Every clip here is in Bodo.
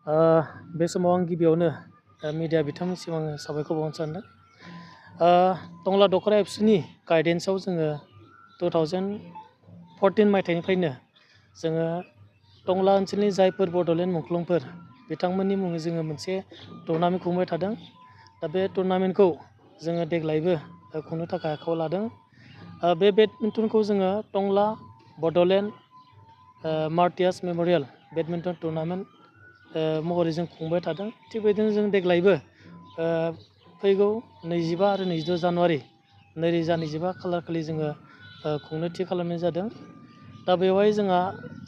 बे समाव आं गिबियावनो मिडिया बिथांमोननि सिगाङाव साबायखर बावनो सानदों। टंला दख'रा एबसुनि गाइडेन्सआव जोङो 2014 मायथाइनिफ्रायनो जोङो टंला ओनसोलनि जायफोर बड'लेण्ड मुंख्लंफोर बिथांमोननि मुङै जोङो मोनसे टुर्नामेन्ट खुंबाय थादों। दा बे टुर्नामेन्टखौ जोङो देग्लायबो खुंनो थाखाय आखायाव लादों। बे बेडमिन्टनखौ जोङो टंला बड'लेण्ड मार्टियास मेम'रियेल बेडमिन्टन टुर्नामेन्ट महरै जों खुंबाय थादों। थिग बेबायदिनो जों देग्लायबो फैगौ 25 आरो 26 जानुवारि 2025 खालारखालि जोङो खुंनो थि खालामनाय जादों। दा बेवहाय जोंहा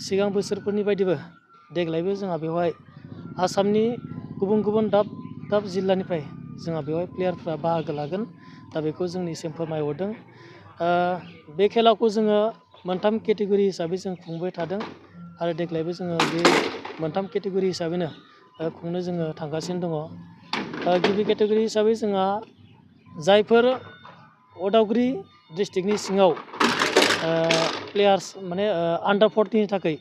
सिगां बोसोरफोरनि बायदिबो देग्लायबो जोंहा बेवहाय आसामनि गुबुन गुबुन दाब दाब जिल्लानिफ्राय जोंहा बेवहाय प्लेयारफ्रा बाहागो लागोन। दा बेखौ जोंनिसिम फोरमायहरदों। बे खेलाखौ जोङो मोनथाम केटेगरि हिसाबै जों खुंबाय थादों आरो देग्लायबो जोङो बे मोनथाम केटेगरि हिसाबैनो खुंनो जोङो थांगासिनो दङ। गिबि केटेगरि हिसाबै जोंहा जायफोर उदालगुरि डिस्ट्रिक्टनि सिङाव प्लेयार्स माने आन्डार 14नि थाखाय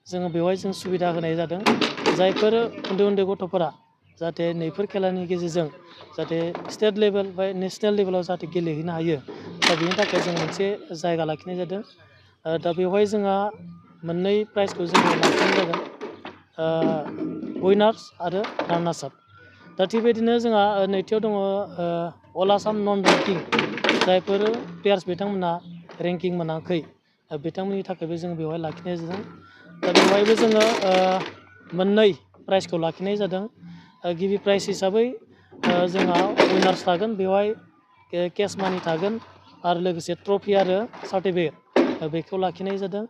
जोङो बेवहाय जों सुबिदा होनाय जादों। जायफोर उन्दै उन्दै गथ'फोरा जाहाथे नैफोर खेलानि गेजेरजों जाहाथे स्टेट लेभेल बा नेसनेल लेभेलाव जाहाथे गेलेहैनो हायो। दा बेनि थाखाय जों मोनसे जायगा लाखिनाय जादों। दा बेवहाय जोंहा मोननै प्राइजखौ जोङो लाखिनाय जागोन, उइनार्स आरो रानार्स आप। दा थिग बेबायदिनो जोंहा नैथियाव दङ अल आसाम नन रेंकिं, जायफोर प्लेयार्स बिथांमोना रेंकिं मोनाखै बिथांमोननि थाखायबो जों बेवहाय लाखिनाय जादों। दा बेवहायबो जोङो मोननै प्राइजखौ लाखिनाय जादों। गिबि प्राइज हिसाबै जोंहा उइनार्स थागोन, बेवहाय केस मानि थागोन आरो लोगोसे ट्रफि आरो सार्टिफिकेट बेखौ लाखिनाय जादों।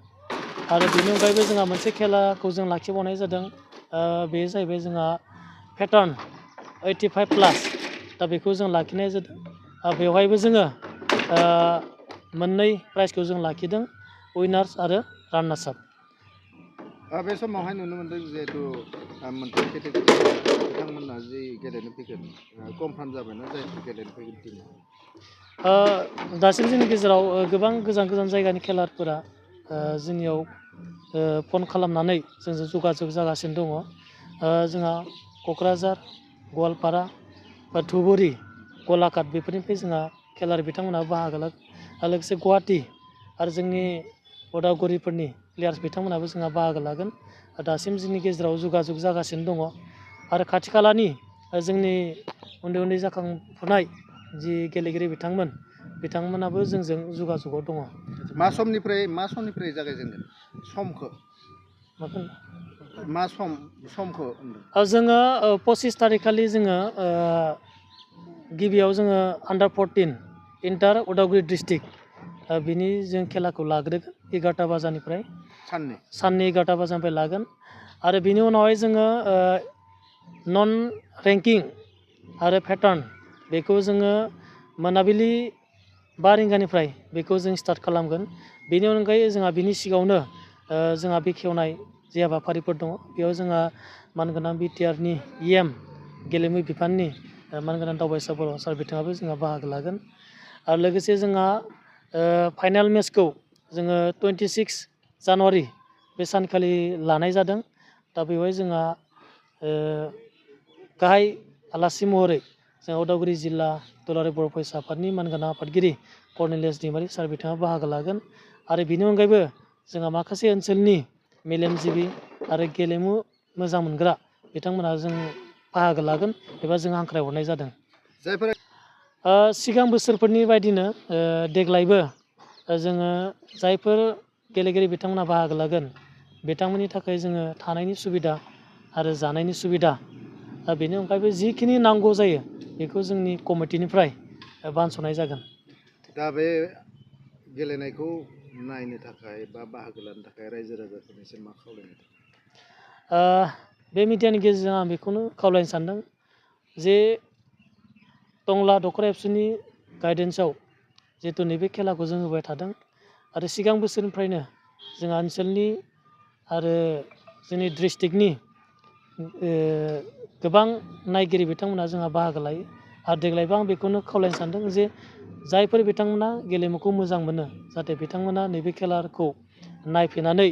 आरो बेनि अनगायैबो जोंहा मोनसे खेलाखौ जों लाखिबावनाय जादों। बे जाहैबाय जोंहा पेटार्न 85+। दा बेखौ जों लाखिनाय जादों। बेवहायबो जोङो मोननै प्राइजखौ जों लाखिदों, उइनार्स आरो रानार्स आप। बे समावहाय नुनो मोनदों जिहेथु मोनथाम केटेगरि बिथांमोना जि गेलेनो फैगोन कनफार्म जाबायना जायफोर गेलेनो फैगोन टिमा? दासिम जोंनि गेजेराव गोबां गोजान गोजान जायगानि खेलाफोरा जोंनियाव फन खालामनानै जोंजों जगाजग जागासिनो दङ। जोंहा क'क्राझार, गवालपारा, धुबुरि, गलाघाट बेफोरनिफ्राय जोंहा खेलारि बिथांमोनहा बाहागो लागोन। आरो लोगोसे गुवाहाटि आरो जोंनि उदालगुरिफोरनि प्लेयार्स बिथांमोनाबो जोंहा बाहागो लागोन। दासिम जोंनि गेजेराव जगाजग जागासिनो दङ। आरो खाथि खालानि जोंनि उन्दै उन्दै जाखांफुनाय जि गेलेगिरि बिथांमोनाबो जोंजों जगाजगआव दङ। मा समनिफ्राय जागायजेनगोन समखौ? मा समखौ? जोङो 25 थारिखखालि जोङो गिबियाव जोङो आन्डार 14 इन्टार उदालगुरि डिस्ट्रिक्ट बिनि जों खेलाखौ लाग्रोगोन 11टा बाजानिफ्राय। साननि 11टा बाजानिफ्राय लागोन। आरो बिनि उनावहाय जोङो नन रेंकिं आरो पेटार्न बेखौ जोङो मोनाबिलि 5 रिंगानिफ्राय बेखौ जों स्टार्ट खालामगोन। बेनि अनगायै जोंहा बिनि सिगाङावनो जोंहा बेखेवनाय जे हाबाफारिफोर दङ, बेयाव जोंहा मानगोनां बिटिआरनि EM गेलेमु बिफाननि मानगोनां दावबायसा बर' सार बिथाङाबो जोंहा बाहागो लागोन। आरो लोगोसे जोंहा फाइनाल मेचखौ जोङो 26 जानुवारि बे सानखालि लानाय जादों। दा बेवहाय जोंहा गाहाय आलासि महरै जोंहा उदालगुरि जिल्ला दुलाराय बर' फरायसा आफादनि मानगोनां आफादगिरि कर्नेलियास दैमारि सार बिथाङा बाहागो लागोन। आरो बेनि अनगायैबो जोंहा माखासे ओनसोलनि मेलेमजिबि आरो गेलेमु मोजां मोनग्रा बिथांमोना जों बाहागो लागोन एबा जों हांख्रायहरनाय जादों। सिगां बोसोरफोरनि बायदिनो देग्लायबो जोङो जायफोर गेलेगिरि बिथांमोना बाहागो लागोन बिथांमोननि थाखाय जोङो थानायनि सुबिदा आरो जानायनि सुबिदा, बेनि अनगायैबो जिखिनि नांगौ जायो बेखौ जोंनि कमिटिनिफ्राय बानस'नाय जागोन। दा बे गेलेनायखौ नायनो थाखाय बा बाहागो लानो थाखाय रायजो राजाफोरनिसिम मा खावलायनो? बे मिडियानि गेजेरजों आं बेखौनो खावलायनो सानदों जे टंला दख'रा एबसुनि गाइडेन्सआव जिहेथु नैबे खेलाखौ जों होबाय थादों आरो सिगां बोसोरनिफ्रायनो जोंहा ओनसोलनि आरो जोंनि डिस्ट्रिक्टनि गोबां नायगिरि बिथांमोना जोंहा बाहागो लायो। आरो देग्लायबो आं बेखौनो खावलायनो सानदों जे जायफोर बिथांमोना गेलेमुखौ मोजां मोनो जाहाथे बिथांमोना नैबे खेलाखौ नायफैनानै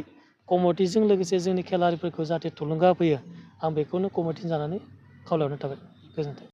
कमिटिजों लोगोसे जोंनि खेलारिफोरखौ जाहाथे थुलुंगा होफैयो आं बेखौनो कमिटि जानानै खावलायहरनाय थाबाय गोजोन्थों।